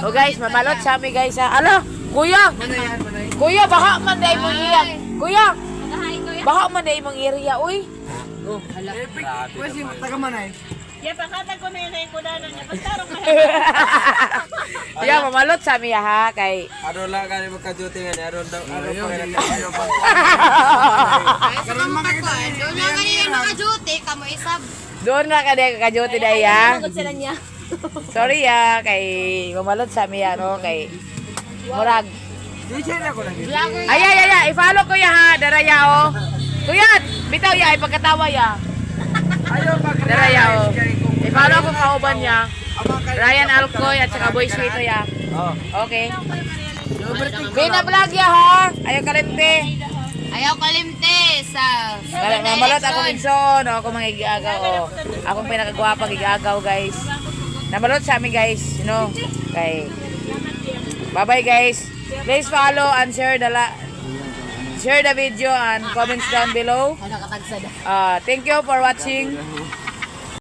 Oh guys, mamalot sa ami, guys, ha. Ala, kuya. Kuya, baka man dai mong iya. Kuya, baka man dai mong area, uy. Pwede taga manay. Ya, pakatag ko na yun ay kudanan niya. Basta ron ka. Yeah, mamalot sa ami ha kay Aron lang kani magka-duty nga ni aron daw aron pa kaya pa. Karon makita. Doon na kanina naka-duty, kamo isab. Doon na ka di ka-duty dai ya. Pagod sila niya. Sorry ya kay mamalot sa ami ya, no, kay murag. DJ na ko lagi. Ay ay ay, ay, i-follow ko ya ha, daraya oh. Kuya, bitaw ya, ipagkatawa ya. Ayo pag Daraya oh. I-follow ko kauban niya. Ryan Alcoy at saka Boy Sweeto ya. Oh. Okay. Bina vlog ya ha. Ayaw kalimte. Ayaw kalimte sa Kala mamalot ako minson, o ako mga igagaw oh. Akong pinakagwapa igagaw, guys. Namalot sa amin, guys, Kay Bye-bye, guys. Please follow and share the video and comments down below. Thank you for watching.